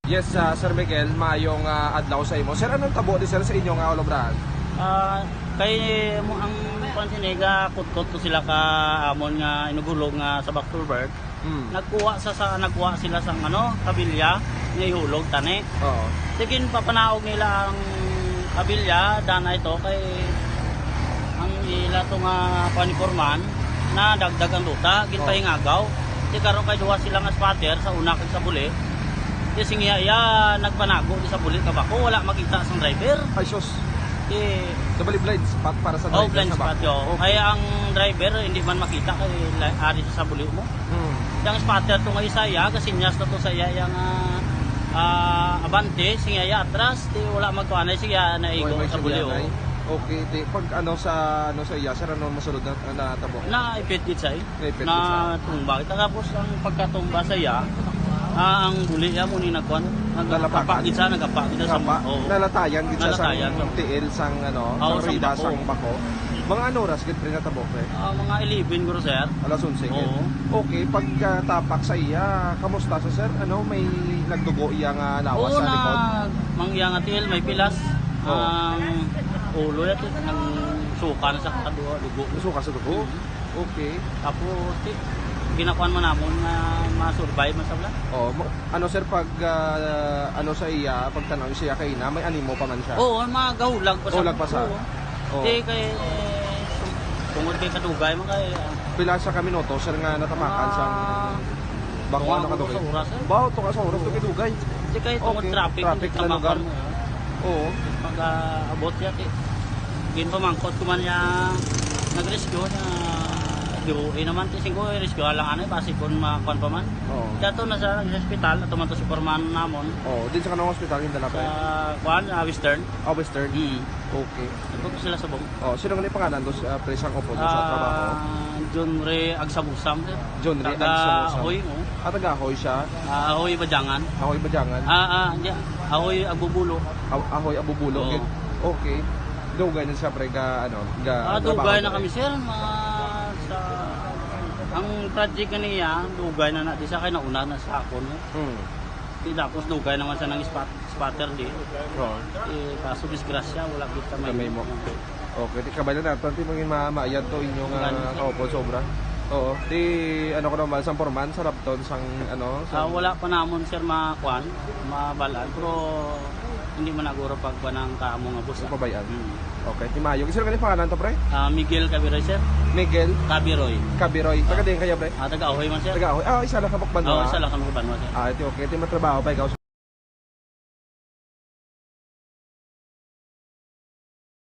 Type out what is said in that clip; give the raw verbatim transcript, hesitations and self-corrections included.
Yes, ah, Sir Miguel, maayong, ah, adlaw sa imo. Sir, anong tabo ni sir sa inyo nga olobrahan? Ah, kay mo ang kuan sini, ga kutkot ko sila ka amon nga inugulog nga sa Back to Work. Hmm. Nagkuha sa, sa, nagkuha sila sang, ano, kabilya nga ihulog tani. Oo. Sige, papanaog nila ang kabilya, dana ito kay ang ila to nga kuan ni Foreman, nadagdag ang duta, ginpahingagaw. Di karon kay duha sila nga spotter sa una kag sa buli. Di singiya iya nagpanago di sa buli ka bako, wala makita sang driver. Ay, sus. Di Double blind spot para sa Oh, driver blind sa spot, bako. Yo. Okay. Kaya ang driver hindi man makita kay la- ari sa buli mo. Hmm. Yang spotter to nga isa iya, kasinyas na to sa iya yang ah, ah, abante, singiya iya atras, di wala magkuanay siya naigo Oy, may sa buli. Sinyanay. Oh. Okay, di, pag ano sa, ano sa iya, sir, ano masulod na, na tabo? Na ipit gid sa Na ipit gid sa. Tumba. Tapos ang pagkatumba sa iya, ah, ang buli iya mo ni nagkuan, nag- Nalapakan? Apa gid sa, nagapa gid sa. Napa? Oo. Nalatayan gid sa Nalatayan, sang oo. Tiil sang, ano, Oo, sang rida, bako. Sang bako. Mga ano oras gid, pre, natabo, pre? Ah, mga eleven guro, sir. Alas onse gid. Oo. Okay, pagkatapak sa iya, kamusta sa, sir? Ano, may nagdugo iya nga lawas Oo, sa likod? Na, mang iya nga tiil, may pilas. Oo. Ang ulo iya, ti-, ang suka na sa kaduha, dugo. Suka sa dugo? Mhm. Okay. Tapos, ti-, ginakuan man namon nga ma-survive man sa bala. Oh, mo-, ano, sir, pag, ah, ano sa iya, pagtanaw sa iya kay ina, may animo pa man siya? Oo, magahulag pa sa Hulag pa sa Oo. Oo. Di kay, tungod kay kadugay man kay, ah, Pila sa ka minuto, sir, nga natapakan sa mga bako, ano, tuwa kadugay? Sa oras, eh. Ba, tuwa sa oras, Oo. Dugay-dugay. Di kay tungod Okay, traffic, traffic na lugar. Mo, ah. Oo. Pag, ah, abot siya, ti-, ginpamangkot ko man niya, nag-rescue na, D O A naman, ti, singko, rescue lang, ano, basi kung makuan pa man. Oo. Kaya to, nasa, sa ospital, ato man to si Foreman namon. Oo, din sa kanang ospital, yung dala pa Sa, eh? Kuan, ah, Western. Ah, Western? Mm. Okay. Nagpunta sila sa bong. Oh, sino nga ni pangalan to, ah, pre, sang upod mo sa trabaho? Ah, John Ray Agsabusam, sir. John Ray Taga Agsabusam. Ahoy, oh. Ah, taga Ahoy siya? Ah, Ahoy, Bajangan. Ahoy, Bajangan. Ah, ah, di, Ahoy, Agbubulo. Ah, Ahoy, Agbubulo, Oo. Gid. Okay. Dugay na siya, pre, ga, ano, ga Ah, dugay trabaho, na pre? Kami, sir. Ma-, sa, ang project nga niya, dugay na na, di sa kay nauna na sa akon, eh. Hmm. Di tapos, dugay naman sa nang spot. Spotter di. Oo. Eh, kaso disgrasya, wala kita may Kamay mo. Okay, di kabalo na, tanti mangin ma-, maayad to inyo nga Gani. Kaupod sobra. Oo, di ano ko naman, sang Foreman, sa Rabton, sang ano, Ah, sang wala pa namon, sir, makuan, mabalaan, pero hindi man naguro pag panang kaamo nga boss, ah. Pabayaan. Hmm. Okay, ti mayo. Isa lang ni pangalan to, pre? Ah, Miguel Cabiroy, sir. Miguel Cabiroy. Cabiroy. Taga Ah. Din kaya, pre? Ah, taga Ahoy man, sir. Taga Ahoy. Ah, isa lang ka banwa. Oo, isa lang kami banwa, sir. Ah, ito okay. Ito matrabaho pa ikaw.